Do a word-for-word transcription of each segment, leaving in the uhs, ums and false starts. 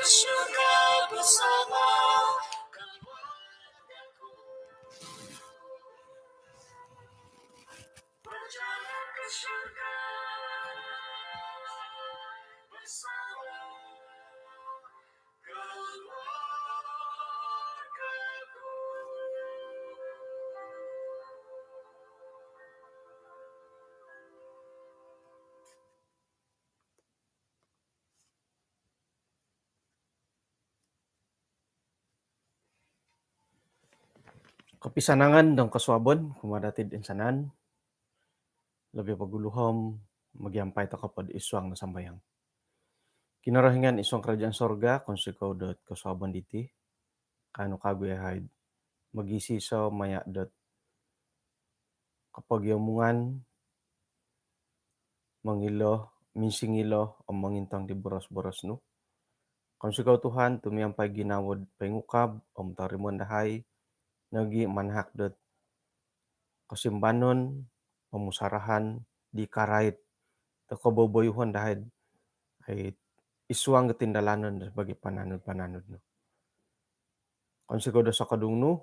Surga bersama keluargaku. Berjalan ke surga bersama keluargaku. Kopisanangan dong kosuabon kumaa dati toinsanan, lobi pogulu om mogiampai toko po id suang do sambayang. Kinorohingan id suang kerajaan sorga, kounsikou dot kosuabon diti, kaanu kagu yahai mogisiso maya dot kopogiomungan, mongilo, minsingilo om mongintong di boros-boros nu. Kounsikou Tuhan tu miampai ginawo do poingukab om torimoon dahai nogi manahak dot kosimbanon, pomusarahan di karait do koboboyuhon dahai id suang do tindalanon do sebagai pananud-pananud nu. Kounsikou do sokodung nu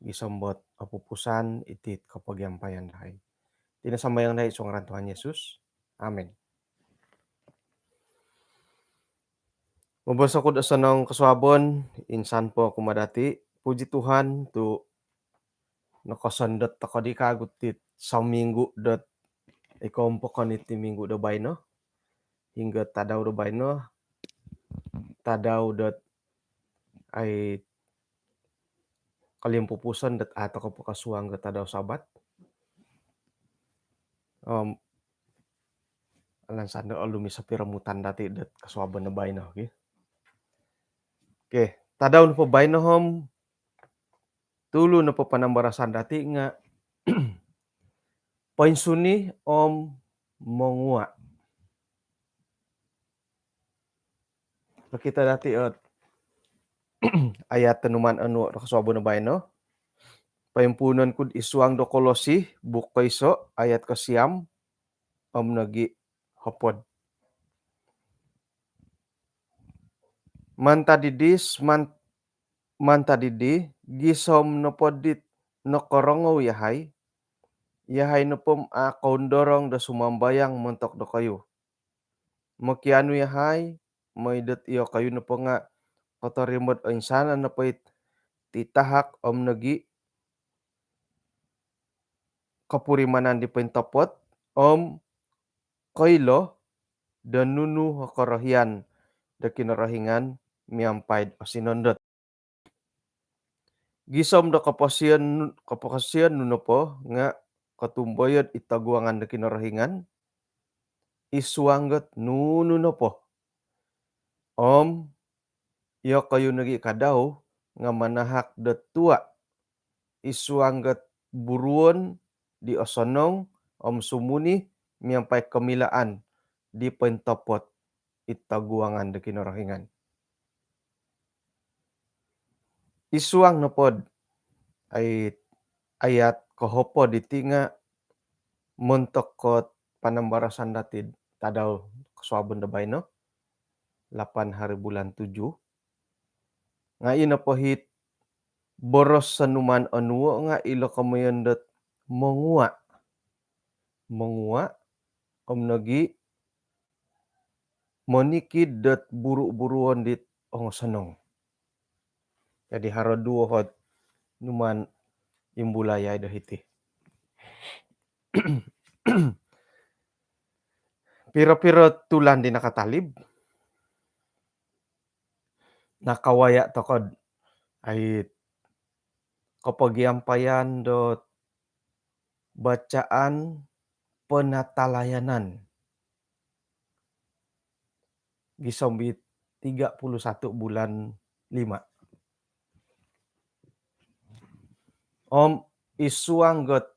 gisom dot opupusan iti kopogiampayan dahai. Iti no sambayang dahai id suang ngaran Tuhan Yesus. Amin. Moboros oku do osonong kosuabon insan po kumaa dati. Puji Tuhan tu nokosondot toko di kagu iti sominggu dot ikompokon iti minggu do baino hinggo tadau do baino, tadau dot ai kolimpupuson dot au toko po kosuang do tadau Sabat. Om alansan do olumis o piromutan dati dot kosuabon do baino, okey. Okey, tadau nopo baino om tulu nopo panambarasan dati nga poinsuni om mongua. Nokito dati ot ayat do numaan onuo do kosuabon do baino. Poimpuunon ku id suang do Kolosi, buuk koiso, ayat kosiam om nogi hopod. Mantad dii, man-, mantad dii, gisom nopo dit nokorongou yahai, yahai nopo om au koundorong do sumambayang montok dokoyu. Mokianu yahai, moi dot iyokoyu nopo nga kotorimo do oinsanan nopo it titahak om nogi kopurimanan di pointopot, om koilo do nunu o korohian do Kinorohingan miampai do osinondot. Gisom do koposion, koposion nu nopo nga kotumboyod id toguangan do Kinorohingan, id suang dot nunu nopo. Om iyokoyu nogi kadau nga manahak do tua id suang dot buruon di osonong om sumuni miampai komilaan di pointopot id toguangan do Kinorohingan. Id suang nopo dot ai-, ayat kohopod diti nga montok dot panambarasan dati tadau kosuabon do baino, lapan hari bulan tujuh. Nga i nopo it boros do numaan onuo nga ilo komoyon dot mongua. Mongua om nogi monikid dot buru-buruon dit ongosonong. Jadi haro duo ot numaan imbulayai do hiti. Piro-piro tulan di nakatalib, nakawaya toko dot ai kopogiampayan dot bacaan penatalayanan gisom it tiga puluh satu bulan lima. Om id suang dot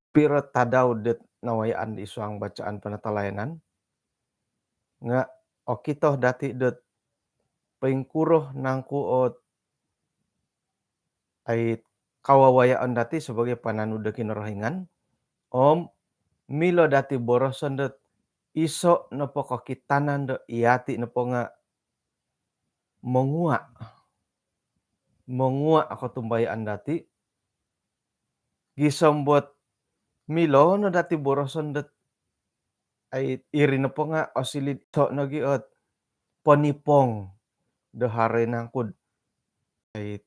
piro tadau dot nawayaan id suang bacaan penatalayanan nga okito dati dot poingkuro nangku ot ai kawawayaan dati sebagai pananud do Kinorohingan. Om milo dati boroson dot iso nopo kokitanan do yati nopo nga mongua'. Mongua' o kotumbayaan dati'. Gisom dot milo no dati' boroson dot ai iri nopo nga' osiliu nogi' ot ponipong do haro i nangku'd ai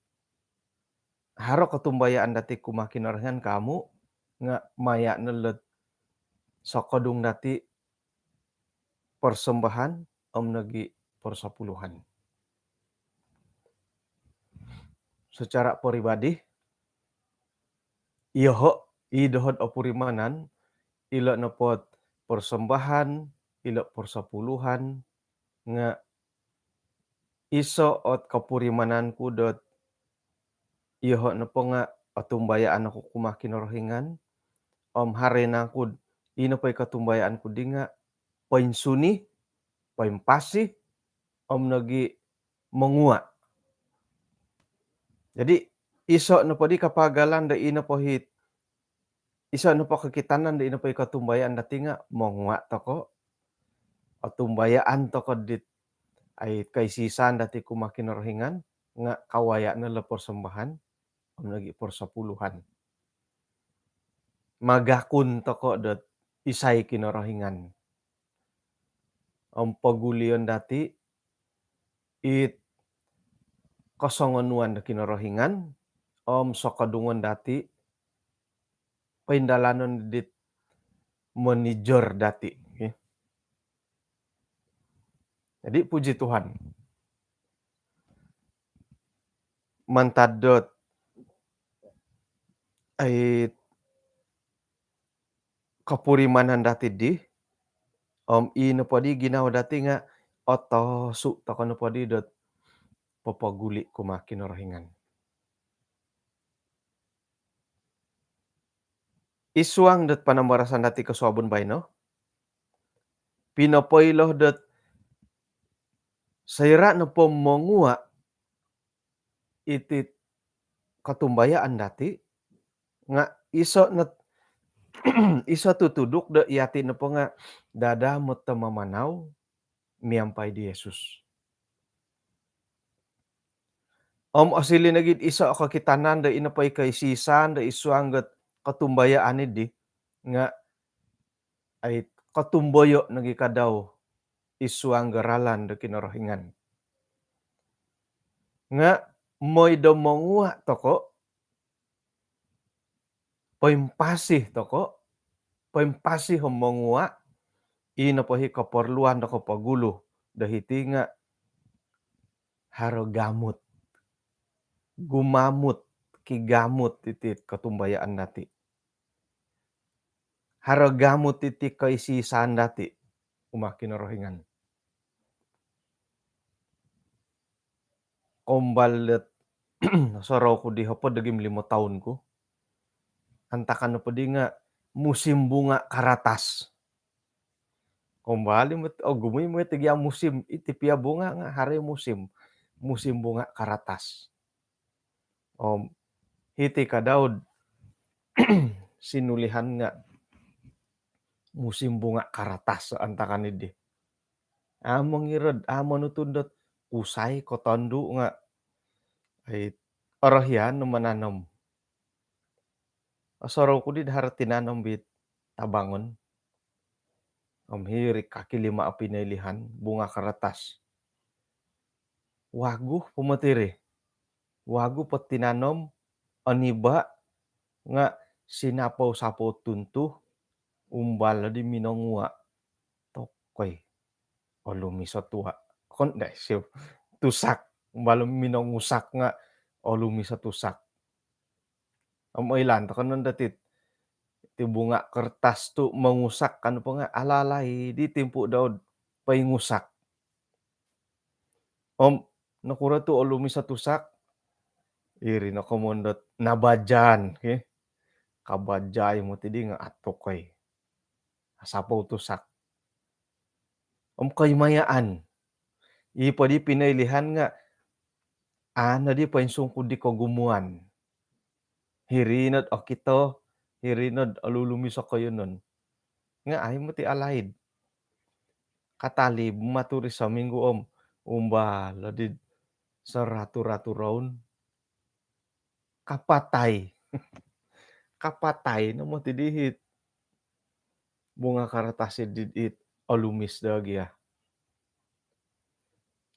haro kotumbayaan dati' kumaa Kinorohingan ka amu', nga' maya' no lot sokodung dati' persembahan om nogi' persepuluhan. Secara peribadi, iyoho', i doho'd opurimanan, ilo' nopo't persembahan, ilo' persepuluhan, nga' iso' ot kopurimanan ku dot iyoho' nopo nga' otumbayaan oku kumaa Kinorohingan, om haro i nangku'd ino po i kotumbayaan ku di nga' poinsuni, poimpasi, om nogi' mongua'. Jadi, iso' nopo di kapagalan do ino po hit, iso' nopo kokitanan do ino po i kotumbayaan dati' nga' mongua' toko', otumbayaan toko' dit ai koisi-isaan dati' kumaa Kinorohingan, nga' kawaya' no lo persembahan om nogi' persepuluhan. Magakun toko' dot isai Kinorohingan. Om pogulion dati' it kosongonuan do Kinorohingan, om sokodungon dati' poindalanon dit monijor dati'. Okey. Jadi, puji Tuhan. Mantad dot ai kopurimanan dati' di, om i nopo di ginawo dati' nga' otosu' toko' nopo di dot popoguli' kumaa Kinorohingan. I suang dot panambarasan dati' kosuabon baino, pinopoilo dot soira' nopo mongua' iti kotumbayaan dati', nga' iso' not, iso' tutuduk do iyati' nopo nga' dadamot do mamanau miampai di Yesus. Om osiliu nogi'd iso' o kokitanan do ino po i koisi-isaan do i suang dot kotumbayaan iddi nga' ai kotumboyo' nogi' kadau i suang do ralan do Kinorohingan. Nga' moi do mongua' toko', poimpasi toko', poimpasi om mongua', i nopo i koporluan do kopogulu do hiti nga' haro gamut. Gumamut, kigamut iti kotumbayaan dati'. Haro gamut iti koisi-isaan dati' kumaa Kinorohingan. Koumbal dot sorou ku di hopod dogi' om limo toun ku. Antakan nopo di nga' musim bunga karatas. Koumbal i mot-, ogumu i mot iti gia musim, iti pia bunga nga' haro i musim. Musim bunga karatas. Om hiti kadau'd sinulihan nga' musim bunga karatas antakan iddi. Amu' ngiro'd, amu' nutun dot kusai ko tondu' nga' ai orohian no mananom. Osorou ku di do haro tinanom bit tabangon. Om hiri kaki lima o pinoilihan, bunga karatas. Wagu po moti ri. Wagu po tinanom, oniba', nga' sinapou-sapou tuntu, umbal di minongua'. Tokoi. Olumis o tua'. Kon dai siu. Tusak. Umbal minongusak nga' olumis o tusak. Om oilaan toko' nondo ti, ti bunga kertas tu' mongusak kan po nga' alalaid i timpu dau'd poingusak. Om nokuro tu' olumis o tusak, iri no komoyon dot nabajaan, ki. Kabajai moti di nga' atukoi. Asapou tusak. Om koimayaan. I po di pinoilihan nga' a' nodi poinsungkud di kogumuan. Hiri nod okito, hiri nod olulumis o koiyonon. Nga' ai moti alaid. Katalib matu ri sominggu om umbal di seratu-ratu roun, kapatai. Kapatai no moti di hit bunga karatas di it olumis do gia.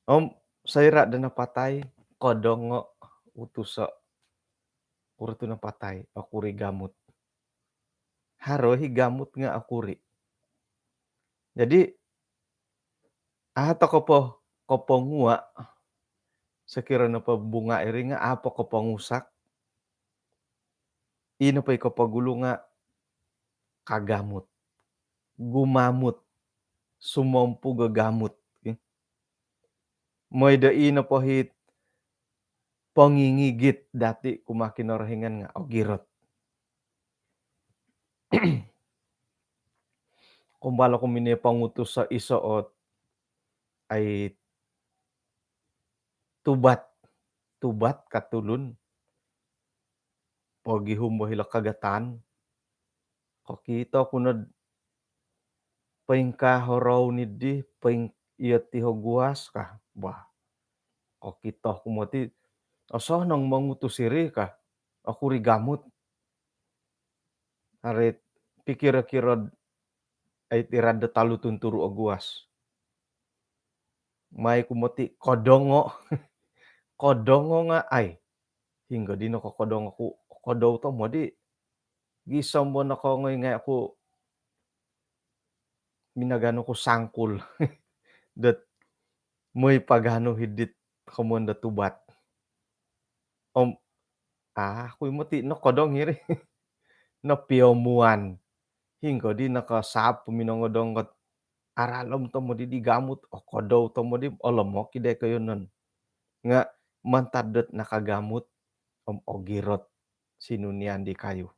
Om soira do napatai, kodongo, utuso. Kuro tu napatai? Okuri gamut. Haro hi gamut nga okuri. Jadi, a' toko po kopongua, sokiro nopo bunga iri nga a' po kopongusak, ino po i kopogulu nga kagamut, gumamut, sumompu gagamut. Moi do ino po hit pongingigit dati kumaa Kinorohingan nga ogirot. Kumbal oku minoi pongutus iso ot ai tubat, tubat ka tulun. Pogihum bo hilo kagatan. Kokito ku nod poingkaa horou niddi, poing-, iyo ti hoguas ka. Bah. Kokito ku moti, osonong mongutus iri ka. Okuri gamut. Arit pikiro-kiro ai tirad do talu tunturu oguas. Mai ku moti kodongo. Kodongo nga ai. Hinggo dino ko kodongo ku, kodou tomodi. Gisom bo nokongoi ngai aku minaganu ku sangkul. Dot moi paganu hidit komon do tubat. Om, ah, kui moti nokodong iri. Nopiomuan. Hinggo di nakasapu minongodong ot aralom tomodi di gamut, okodou tomodi, olomok i dai koyonon. Nga mantad dot nakagamut, om ogirot sinunian di kayu.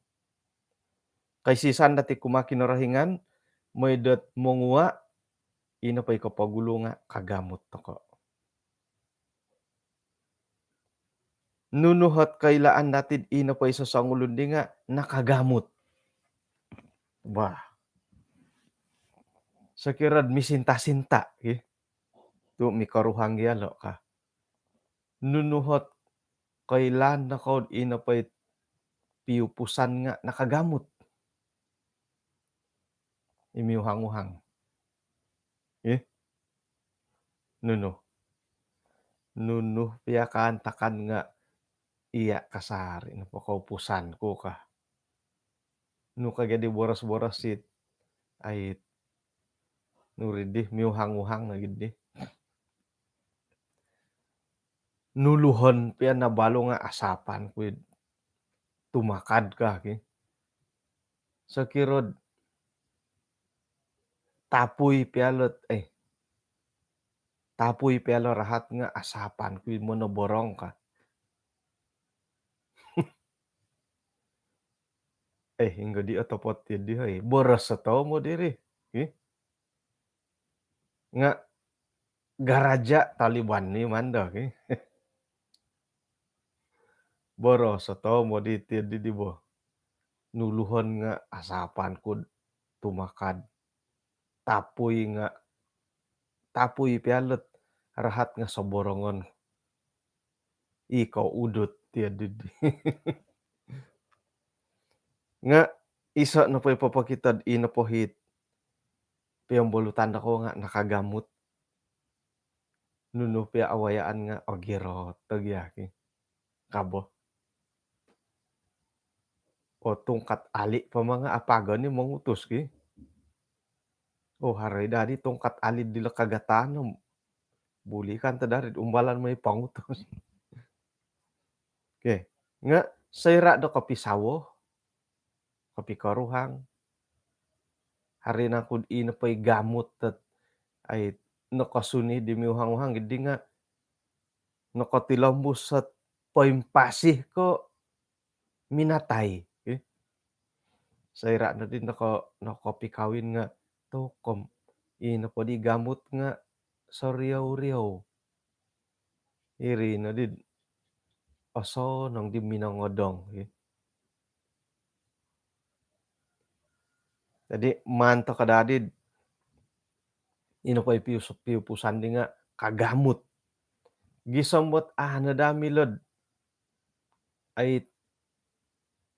Kaisisan dati kumaa Kinorohingan, moi dot mongua, ino po i kopogulu nga kagamut toko. Nunu hot koilaan dati ino po i sosongulun di nga nakagamut. Bah. Sokiro misinta-sinta, ki. Tu mikoruhang gia lo ka. Nunu hot koilaan nokou ino po i piupusan nga nakagamut. I miuhang-uhang. Ih. Nunu. Nunu pia kaantakan nga iya kasari nopo koupusan ku ka. Nu ka gadi boros-boros it. Ai. Nuri di miuhang-uhang lagi di. Nuluhon pia nabalu nga asapan ku i tumakad ka ki. Sokiro tapui pia lot, eh. Tapui pia lo rahat nga asapan ku i monoborong ka. Eh, hinggo di otopot di, hoi. Boros oto mo diri. Ih. Nga garaja Taliban ni mando, ki. Boros oto mo di ti di, di bo. Nuluhon nga asapan ku tumakad. Tapui nga, tapui pia lot rahat nga soborongon. Iko udut ti di, di. Nga iso nopo i popokito ino po hit piombolutan dako nga nakagamut. Nunu pia awayaan nga ogirot togi aki. Kabo. O tungkat ali po manga apagon ni mongutus ki. O haro i dadi tungkat ali dilo kagatan no. Buli kan to dari umbalan mai pongutus. Oke. Nga soira do kopisawo, kopikoruhang. Hari nangku ino po i gamut dot ai nokosuni di miuhang-uhang gidi nga nokotilombus dot poimpasi ko minatai. Soira nodi noko, nokopikawin nga tokom ino po di gamut nga soriou-riou. Iri nodi osonong di minongodong. Jadi maan toko dadi ino po i piupusan di nga kagamut. Gisom dot a' no daa milo'd ai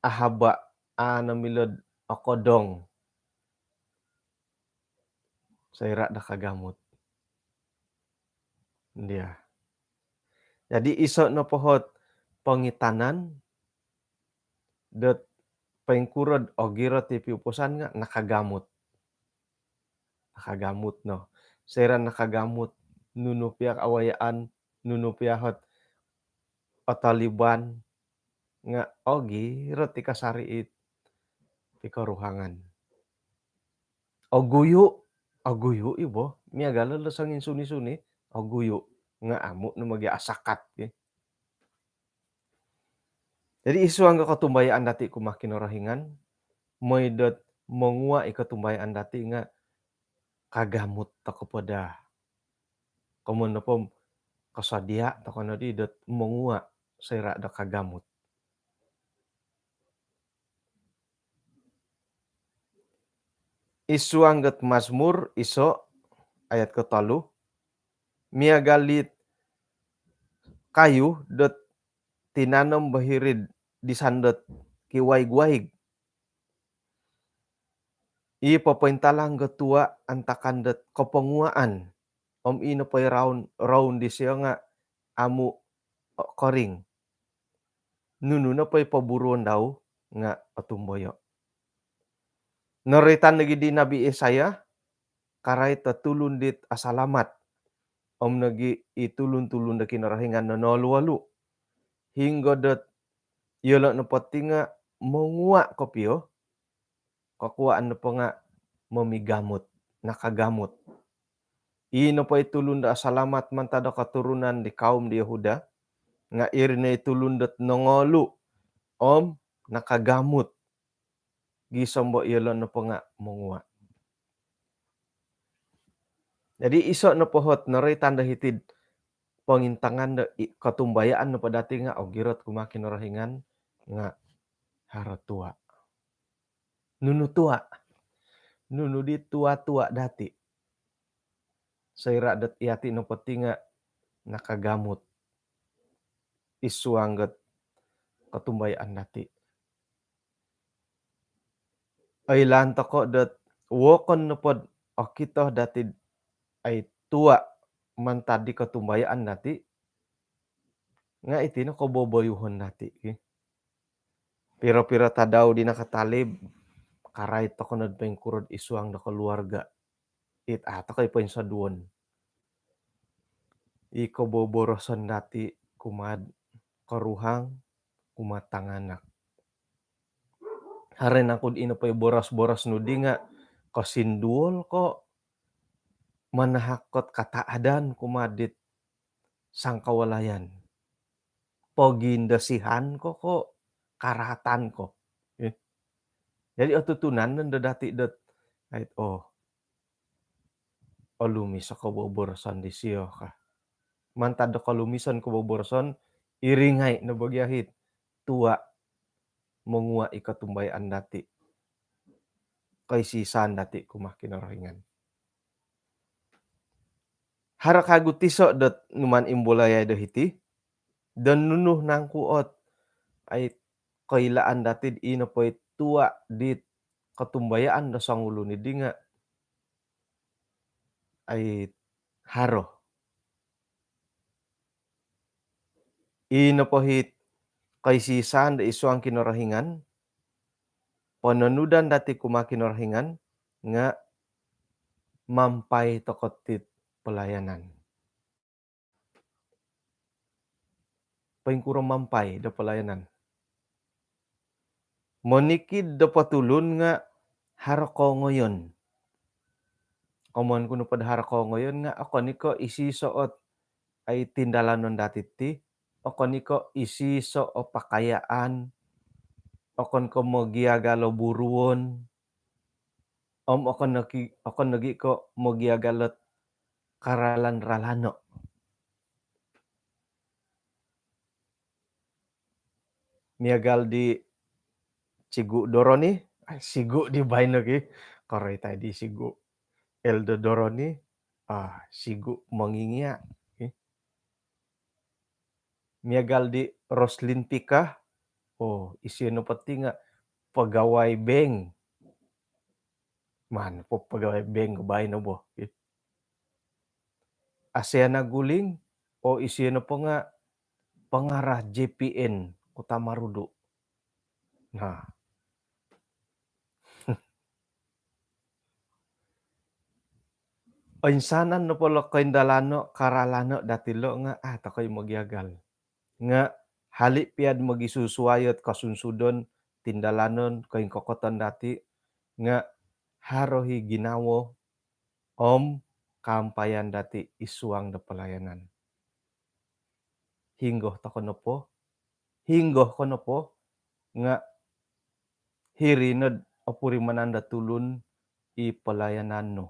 ahaba', a' no milo'd okodong. Soira' do kagamut. Ndia. Jadi iso' nopo hot pongitanan dot poingkuro'd ogirot i piupusan nga' nakagamut. Nakagamut no. Soira' nakagamut, nunu pia awayaan, nunu pia hot otoliban, nga' ogirot i kasari it pikoruhangan. Oguyu', oguyu' i bo. Miagal do songinsuni-suni, oguyu'. Nga' amu' no mogi asakat, ki. Jadi isuang do kotumbayaan dati' kumaa Kinorohingan, moi dot mongua' i kotumbayaan dati' nga' kagamut toko' po daa. Komoyon nopo kosodia' toko' nodi dot mongua' soira' do kagamut. Isuang dot Mazmur iso' ayat kotolu, miagal dit kayu dot tinanom bo hiri'd disan dot kiwaig-waig. I popointalang do tua' antakan dot koponguaan, om i nopo i roun, roun disio nga' amu' koring. Nunu nopo i poburuon dau nga' otumboyo'. Noroitan nogi di Nabi Yesaya, karait o tulun dit asalamat, om nogi i tulun-tulun do Kinorohingan no noolu-olu. Hinggo dot iyolo' nopo ti nga' mongua' kopio, kokuaan nopo nga' momigamut, nakagamut. I nopo i tulun do asalamat mantad do koturunan di kaum di Yohuda, nga' iri no i tulun dot nongolu om nakagamut, gisom bo iyolo' nopo nga' mongua'. Jadi iso' nopo hot noroitan do hiti'd pongintangan do i, kotumbayaan nopo dati' nga' ogirot kumaa Kinorohingan nga' haro tua'. Nunu tua'? Nunu di tua-tua' dati'? Soira' dot iyati' nopo ti nga' nakagamut isuang dot kotumbayaan dati'. Oilaan toko' dot wokon nopod okito dati'd ai tua' mantad di kotumbayaan dati', nga' iti no koboboyuhon dati', ki. Piro-piro tadau di nakatalib, karait toko' nod poingkuro'd isuang do koluarga'. It a' toko' i poinsoduon. I koboboroson dati' kumaa'd koruhang, kumaa'd tanganak. Haro nangku'd ino po i boros-boros nu di nga' kosinduol ko', manahak kot kataadan kumaa dit sangkawalayan. Pogindosihan ko, ko' karatan ko. Eh. Jadi otutunan nondo dati' dot, ait, oh, olumis o koboboroson disio ka. Mantad do kolumison koboboroson, iri ngai' no bogi ahit tua' mongua' i kotumbayaan dati', koisi-isaan dati' kumaa Kinorohingan. Haro kagu tiso' dot numan imbulayai do hiti, do nunu nangku ot ai koilaan dati'd ino po i tua' dit kotumbayaan do songulun iddi nga' ai haro. Ii nopo hit koisi-isaan do isuang Kinorohingan, pononudan dati' kumaa Kinorohingan nga' mampai toko' tit palayanan. Poingkuro mampai do palayanan? Monikid do potulun nga' haro kongoyon. Komon ku nopo do haro kongoyon nga' okon i' ko' isiso' ot ai tindalanon dati' ti, okon i' ko' isiso' o pakayaan, okon ko' mogiagal o buruon, om okon nogi, okon nogi ko' mogiagal ot karalan-ralano'. Miagal di Sigu Doroni, ai, Sigu di baino gi, koroitai di Sigu Elder Doroni, ah, Sigu Mongingia', eh. Miagal di Roslin Pika, oh, isio nopo ti nga pegawai bank. Maan po pegawai bank ko baino bo. Asiana Guling, oh, isio nopo nga pengarah J P N Kota Marudu. Nah. Oinsanan nopo lo koindalano, karalano dati lo nga, ah, tokoi mogiagal. Nga hali piad mogisusuai ot kosunsudon, tindalanon, koingkokoton dati, nga haro i ginawo om kaampayan dati id suang do pelayanan. Hinggo toko nopo, hinggo ko nopo, nga hiri nod opurimanan do tulun i pelayanan nu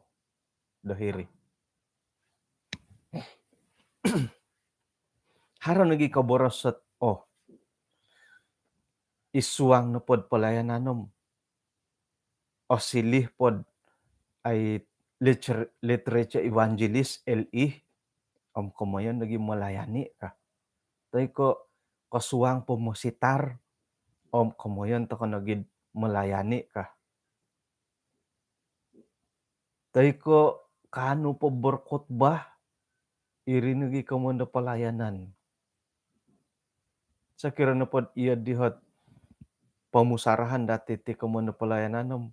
do hiri. Haro nogi koboros ot, oh, id suang nopod pelayanan om osilih pod ai liter-, literature evangelist, L E, om komoyon nogi melayani ka. Toi ko kosuang po mositar, om komoyon toko nogi melayani ka. Toi ko kaanu po berkhotbah, iri nogi komoyon do pelayanan. Sokiro nopod iyo dihot pomusarahan dati ti komoyon do pelayanan om,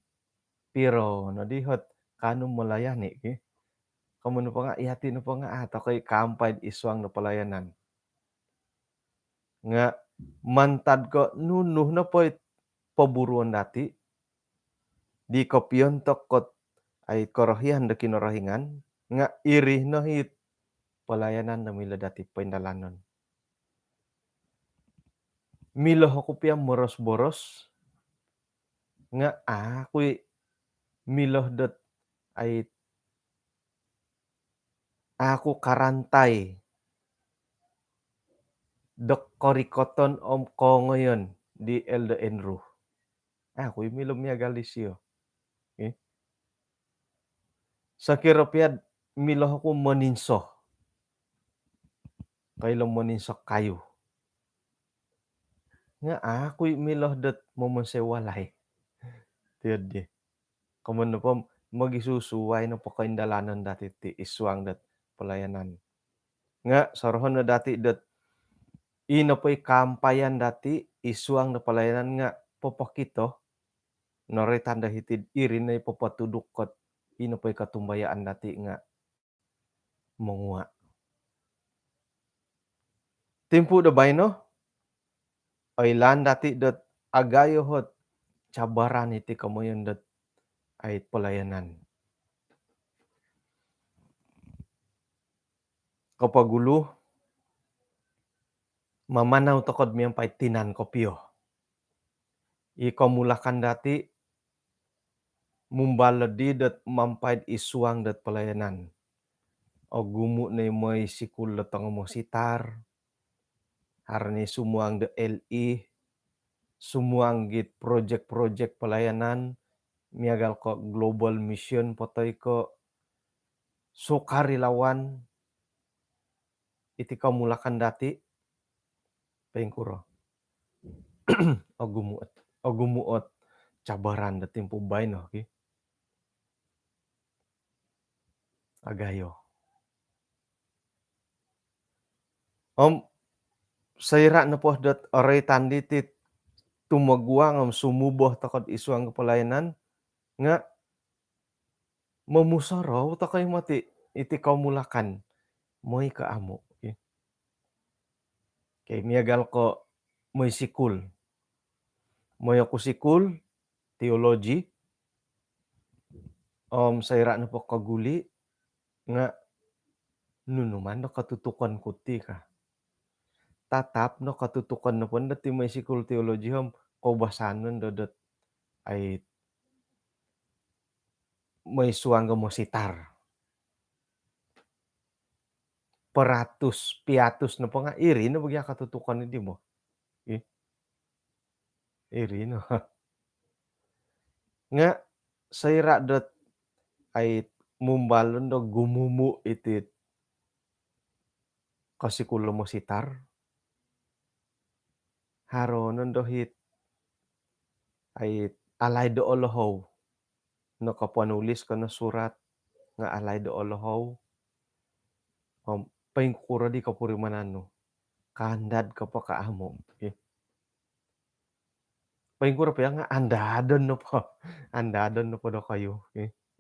piro no dihot kaanu melayani ki. Komoyon nopo nga, iyati nopo nga, ah, tokoi kaampai id suang do pelayanan. Nga mantad ko nunu nopo it poburuon dati, di kopiontok kot ai korohian do Kinorohingan, nga iri no it pelayanan do milo dati poindalanon. Milo oku pia moros-boros, nga aku i milo dot ai, aku karantai do korikoton om kongoyon di Elder Andrew. Aku i milo miagal disio. Eh? Sokiro piad milo oku moninso, koilo moninso kayu, nga aku i milo dot momonsoi walai. Tiod di. Komoyon nopo mogisusuai nopo koindalanon dati ti id suang dot pelayanan. Nga sorohon no dati dot i nopo i kaampayan dati id suang do pelayanan nga popokito noroitan do hiti'd iri no i popotuduk kot i nopo i kotumbayaan dati nga mongua. Timpu do baino, oilaan dati dot agayo ot cabaran iti komoyon dot ai pelayanan. Kopogulu, mamanau tokod miampai tinan kopio. I komulakan dati mumbal di dot mampai'd id suang dot pelayanan. Ogumu no i moi sikul do tongo mositar, haro no i sumuang do L E, sumuang git projek-projek pelayanan, miagal ko global mission po toi ko sukarelawan, iti komulakan dati, poingkuro. Ogumu ot, ogumu ot cabaran do timpu baino ki. Agayo. Om soira nopo dot oroitan diti tumoguang om sumubo tokod id suang do pelayanan, nga momusorou tokoi moti iti komulakan, moi ko amu. Okey. Okey, miagal ko moi sikul. Moi oku sikul teologi, om soira nopo koguli nga nunu maan do kotutukon ku ti ka. Tatap no kotutukon nopo ndo ti moi sikul teologi om koubasanan do dot ai moi suang do mositar. Peratus, piatus nopo nga iri no bagi kotutukon di mo. Ih. Iri no. Nga soira dot ai mumbal do gumumu iti kosikul do mositar, haro nondo hit ai alaid do olohou. Nokoponulis ko no surat nga alaid do olohou. Om poingkuro di kopurimanan nu? Kaandad ko po ka amu? Poingkuro po ya nga andadon nopo, andadon nopo dokoyu.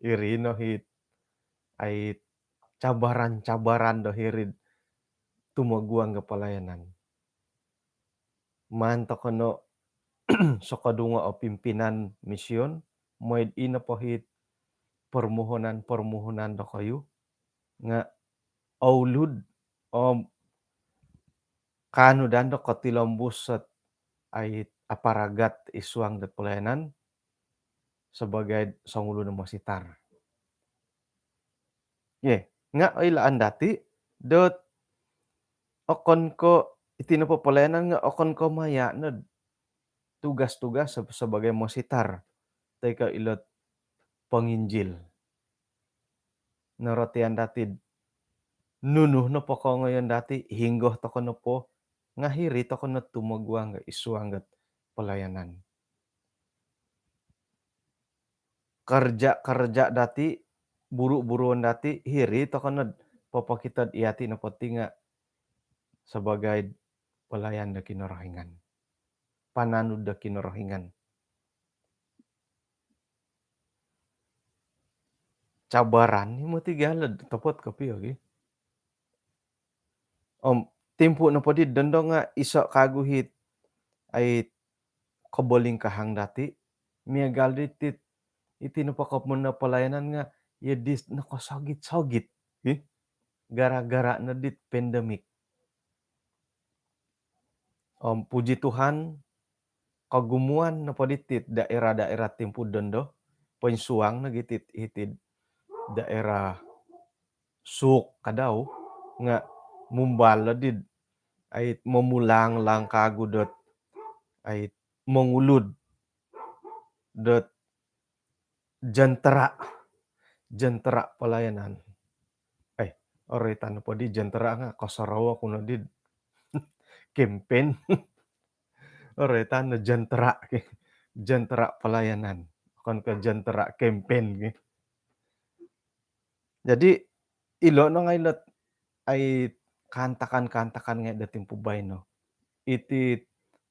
Iri no hit ai cabaran-cabaran do hiri'd tumoguang ga palayanan. Maan toko no sokodungo o pimpinan mision, moid ino po hit permohonan-permohonan dokoyu nga oulud om kaanu dan do kotilombus sot ai aparagat id suang dot palayanan sebagai songulun o mositar. Ye, nga oilaan dati dot okon ko iti nopo palayanan nga okon ko maya no tugas-tugas se- sebagai mositar toi ko ilot penginjil. Norotian dati nunu nopo kongoyon dati, hinggo toko nopo, nga hiri toko no tumoguang ga id suang dot palayanan. Kerja-kerja dati, buru-buruon dati, hiri toko no popokito dot iyati nopo ti nga sebagai pelayan do Kinorohingan. Pananud do Kinorohingan. Cabaran ni moti gia lo, topot kopio gi. Om timpu nopo di dondo nga iso kagu hit ai kobolingkahang dati, miagal di tit iti nopo komoyon do palayanan nga ya dis nokosogit-sogit, hi? Gara-gara no dit pandemik. Om puji Tuhan, kogumuan nopo di tit daerah-daerah timpu dondo, poinsuang no gi tit hiti daerah Sook kadau nga mumbal lo di ai momulang-lang kagu dot ai mongulud dot jentera, jentera pelayanan. Eh, oroitan nopo di jentera nga kosorou oku no di kempen. Oroitan no jentera, jentera pelayanan. Okon ko jentera kempen. Jadi ilo no ngai lot ai kaantakan-kaantakan ngai do timpu baino. Iti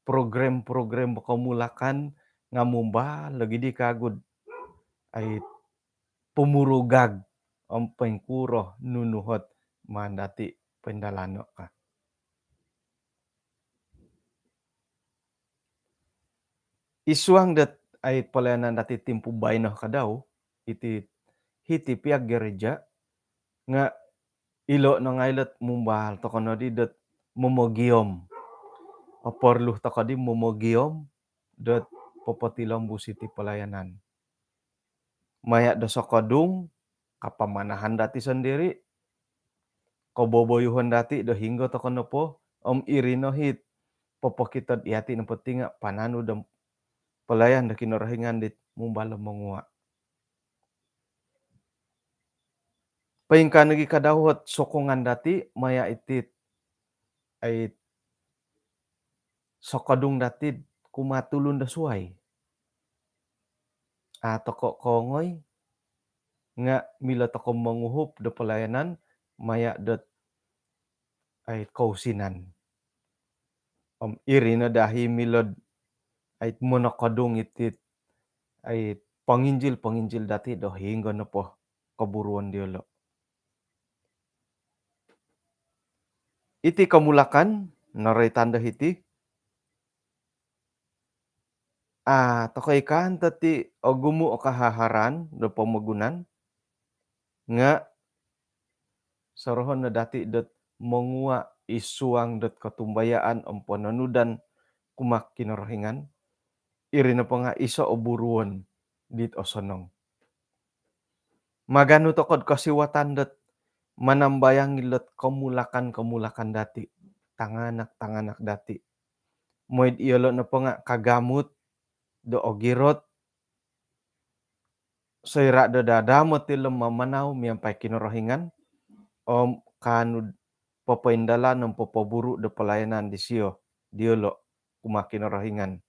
program-program komulakan nga mumbal lagi di kagu dot ai pomurugag om poingkuro nunu hot maan dati poindalano ka. Id suang dot ai pelayanan dati timpu baino kadau, iti hiti pihak gereja nga ilo no ngai lot mumbal toko no di dot momogiom. Oporlu toko di momogiom dot popotilombus iti pelayanan. Maya do sokodung, kapamanahan dati sondiri, koboboyuhon dati do hinggo toko nopo, om iri no hit popokito dot iyati nopo ti nga pananud om pelayan do Kinorohingan dit mumbal o mongua. Poingkaa nogi kadau hot sokongan dati maya iti ai sokodung dati kumaa tulun do suai. A toko kongoi nga milo toko monguhup do pelayanan maya dot ai kousinan. Om iri no dahi milo dot ai monokodung iti ai penginjil-penginjil dati do hinggo nopo koburuon diolo. Iti komulakan noroitan do hiti, a toko ikan toti ogumu o kahaharan do pomogunan nga sorohon no dati dot mongua id suang dot kotumbayaan om pononudan kumaa Kinorohingan. Iri nopo nga iso o buruon dit osonong. Maganu toko do kosiwatan dot manambayang ilot komulakan-komulakan dati, tanganak-tanganak dati. Moid iyolo nopo nga kagamut do ogirot, soira do dadamot ilo mamanau miampai Kinorohingan om kaanu do popoindalan om popoburu do pelayanan disio diolo. kumaa Kinorohingan.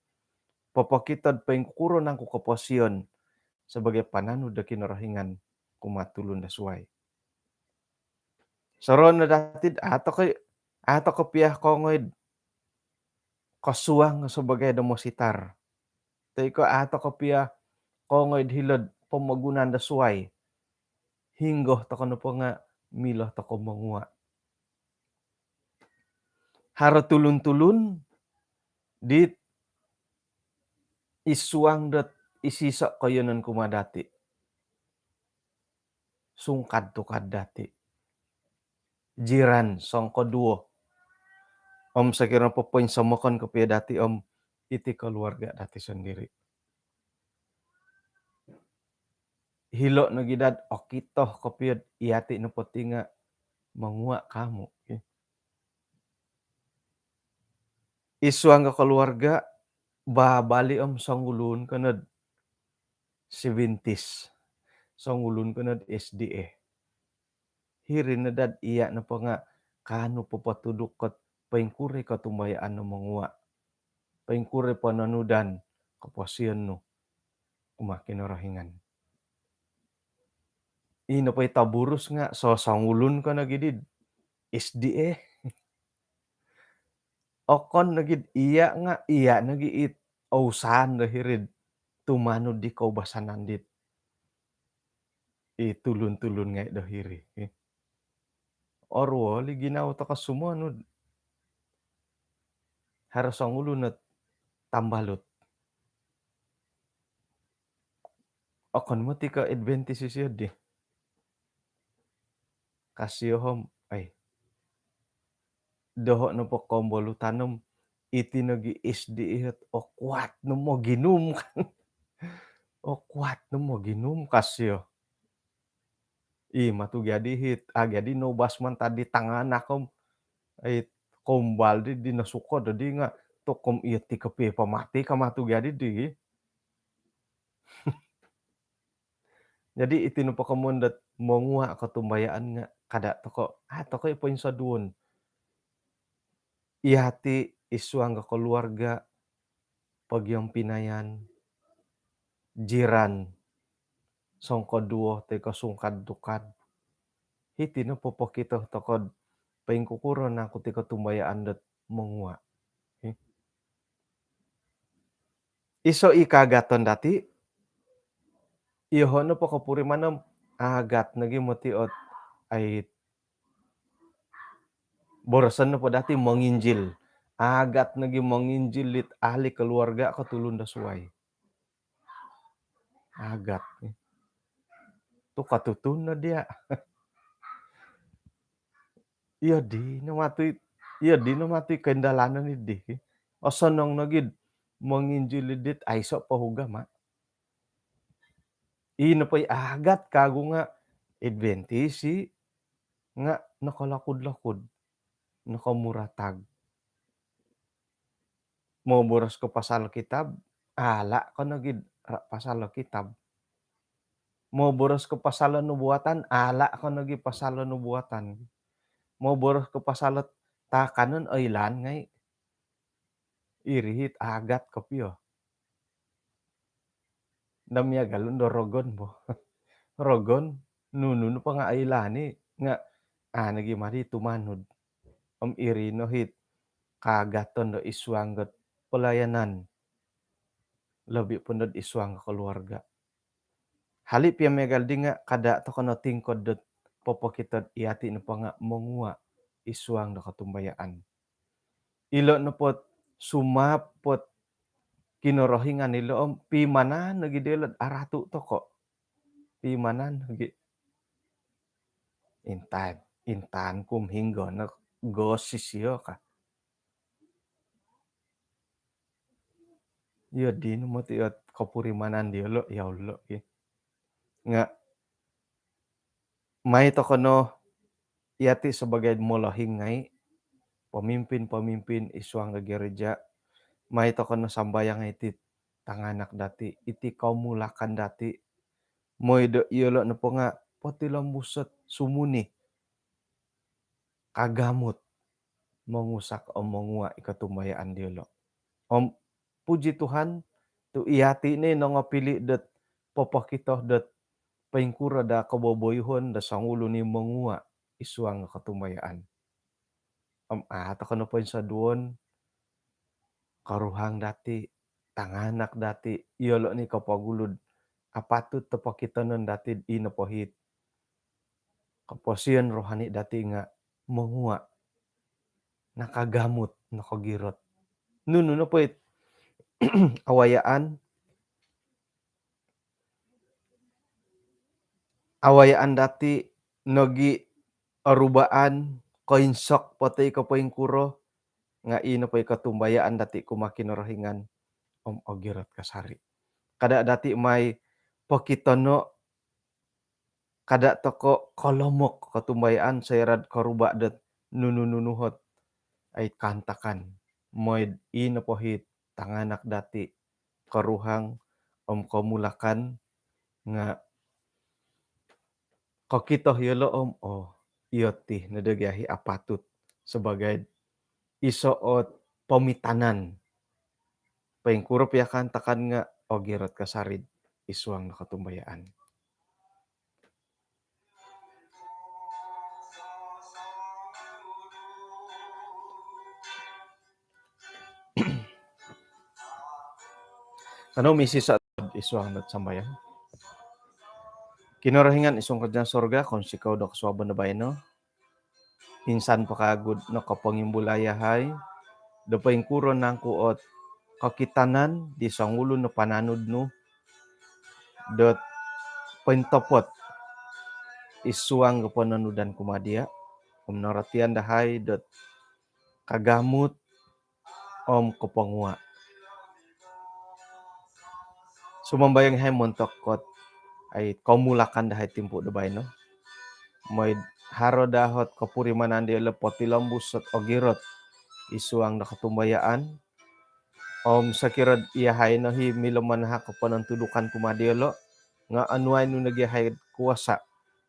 Popokito do poingkuro nangku koposion sabaagi pananud do Kinorohingan kumaa tulun do suai. Sorohon no dati do a' toko, a' toko pia kongoi do kosuang sabaagi do mositar. Toi ko a' toko pia kongoi do hilo do pomogunan do suai. Hinggo toko nopo nga milo toko mongua. Haro tulun-tulun dit id suang dot isiso koiyonon kumaa dati. Sungkad-tukad dati. Jiran, songkoduo. Om sokiro nopo poinsomokon kopio dati om iti keluarga dati sondiri. Hilo nogi dot okito kopio do iyati nopo ti nga mongua ka amu. Id suang do keluarga, babali om songulun ko no do Adventist. Songulun ko no do S D A. Hiri no dot iya nopo nga kaanu popotuduk ko do poingkuro i kotumbayaan nu mongua. Poingkuro i pononudan koposion nu kumaa Kinorohingan. Ino po i toburus nga so songulun ko nogi di S D A. Okon nogi do iya nga iya nogi it ousan do hiri do tumanud di koubasanan dit i tulun-tulun ngai do hiri. Oruol i ginawo toko sumonu do haro songulun ot tambalut. Okon moti ko Adventist isio di. Ka sio om, ai. Doho nopo kombolutan om, iti nogi S D A ot, o kuat no moginum kan. O kuat no moginum ka sio. I matu gia di hiti, a gia di nobas mantad di tanganak om. Ai, kombal di, di nosuko do di nga, tokom iyo ti kopio pamati ka matu gia di di. Jadi iti nopo komoyon dot mongua kotumbayaan nga kada toko, a toko i poinsoduon. Iyati id suang do keluarga, pogiompinayan, jiran, songkoduo toi ko sungkad-tukad. Hiti no popokito toko do poingkukuro nangku ti kotumbayaan dot mongua. Iso i kaagaton dati, iyoho nopo kopurimanan om aagat nogi moti ot ai boroson nopo dati monginjil. Aagat nogi monginjil dit ahli keluarga ko tulun do suai. Aagat. Tu katutun no dia. Iyo di no matu i, iyo di no matu i koindalanon i di. Osonong nogi do monginjil dit aiso po ugama. I nopo i aagat kagu nga Adventist i nga nokolokud-lokud, nokomuratag. Moboros ko pasal kitab, ala ko nogi do pasal kitab. Moboros ko pasal nubuatan, ala ko nogi pasal nubuatan. Moboros ko pasal taakanon, oilaan ngai. Iri it aagat kopio. Nda miagal do rogon bo. Rogon, nunu nopo nga oilaan i nga a nogi mari tumanud. Om iri no it kaagaton do id suang dot pelayanan. Lobi po no id suang keluarga. Hali pia miagal di nga kada toko no tingkod dot popokito do iyati nopo nga mongua id suang do kotumbayaan. Ilo nopo ot sumaap ot Kinorohingan ilo om pimanan nogi diolo do aratu toko. Pimanan nogi. Intaan, intaan ku om hinggo no gosi sio ka. Iyo di no moti ot kopurimanan diolo, ya Allah, ki. Nga mai toko no iyati sebagai molohing ngai, pemimpin-pemimpin id suang do gereja, mai toko no sambayang iti tanganak dati, iti komulakan dati, moi do iyolo nopo nga potilombus ot sumuni, kagamut, mongusak om mongua i kotumbayaan diolo. Om puji Tuhan, tu iyati' no i nongopili' dot popokito dot poingkuro daa koboboyuhon do songulun i mongua' i suang do kotumbayaan. Om a' toko' no poinsoduon, koruhang dati', tanganak dati', iyolo' ni kopogulu'd apatut do pokitonon dati'd i nopo hit koposion rohani dati' nga' mongua', nakagamut, nokogirot. Nunu nopo it awayaan, awayaan dati' nogi' orubaan, koinsok po toi ko poingkuro, nga' i nopo i kotumbayaan dati' kumaa Kinorohingan om ogirot kasari'. Kada' dati' mai pokitono', kada' toko' kolomok kotumbayaan soira'd koruba' dot nunu-nunu hot ai kaantakan. Moi'd i nopo hit tanganak dati', koruhang om komulakan nga' kokito iyolo' om, oo, iyo ti no do gia hi apatut sabagai'd iso' ot pomitanan. Poingkuro pia kaantakan nga' ogirot kasari'd i suang do kotumbayaan. Kanou misisa' i suang dot sambayang. Kinorohingan i suang karajaan sorga, kounsikou do kosuabon do baino. Insan po kagu'd nokopongimbulai yahai do poingkuro nangku' ot kokitanan di songulun o pananud nu dot pointopot i suang do pononudan kumaa diya', om norotian dahai dot kagamut om kopongua'. Sumambayang yahai montok kot ai komulakan dahai timpu' do baino. Moi'd haro daa hot kopurimanan diyolo' potilombus ot ogirot i suang do kotumbayaan. Om sokiro'd iyahai no hi milo manahak o ponontudukan kumaa diyolo', nga' onuai nu nogi' yahai'd kuasa'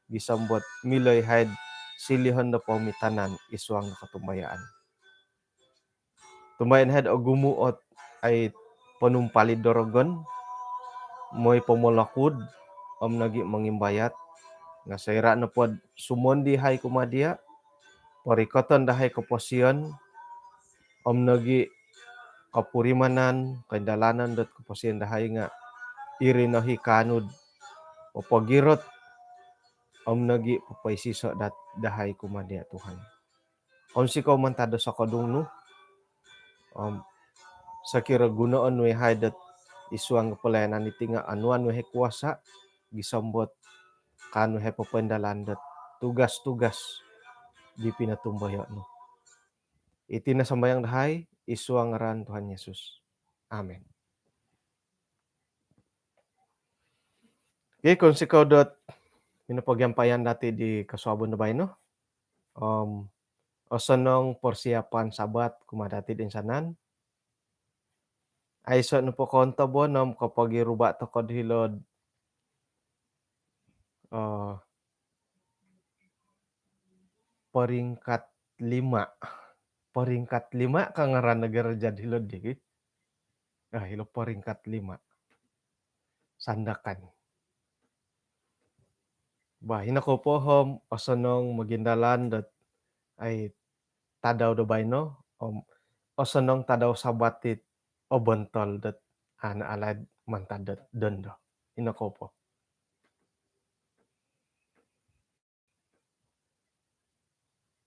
gisom dot milo yahai'd silihon do poomitanan i suang do kotumbayaan. Tumbayaan yahai'd ogumu' ot ai ponumpalid do rogon, moi pomolokud om nogi' mongimbayat. Nga' soira' nopod sumondi yahai kumaa diya', porikoton dahai koposion om nogi' kopurimanan, koindalanan dot koposion dahai nga' iri no hi kaanu'd popogirot om nogi' popoisiso' dat dahai kumaa diya', Tuhan. Kounsikou mantad do sokodung nu. Om sokiro gunoon nu yahai dot i suang pelayanan iti nga' onuan nu yahai kuasa' gisom dot kaanu yahai popoindalan dot tugas-tugas di pinotumboyo' nu. Iti no sambayang dahai i suang ngaran Tuhan Yesus. Amin. Okey, kounsikou dot minopogiampayan dati' di kosuabon do baino. Om osonong persiapan Sabat kumaa dati' di insanan. Aiso' nopo kontobon om kopogiruba' toko'd hilo'd, eh, peringkat lima. Peringkat lima ka ngaran negara jad hilo'd di. Ah, hilo peringkat lima. Sandakan. Bah, ino kou po om osonong mogindalan dot ai tadau do baino, om osonong tadau Sabat it obontol dot ana' alaid mantad dot dondo. Ino kou po.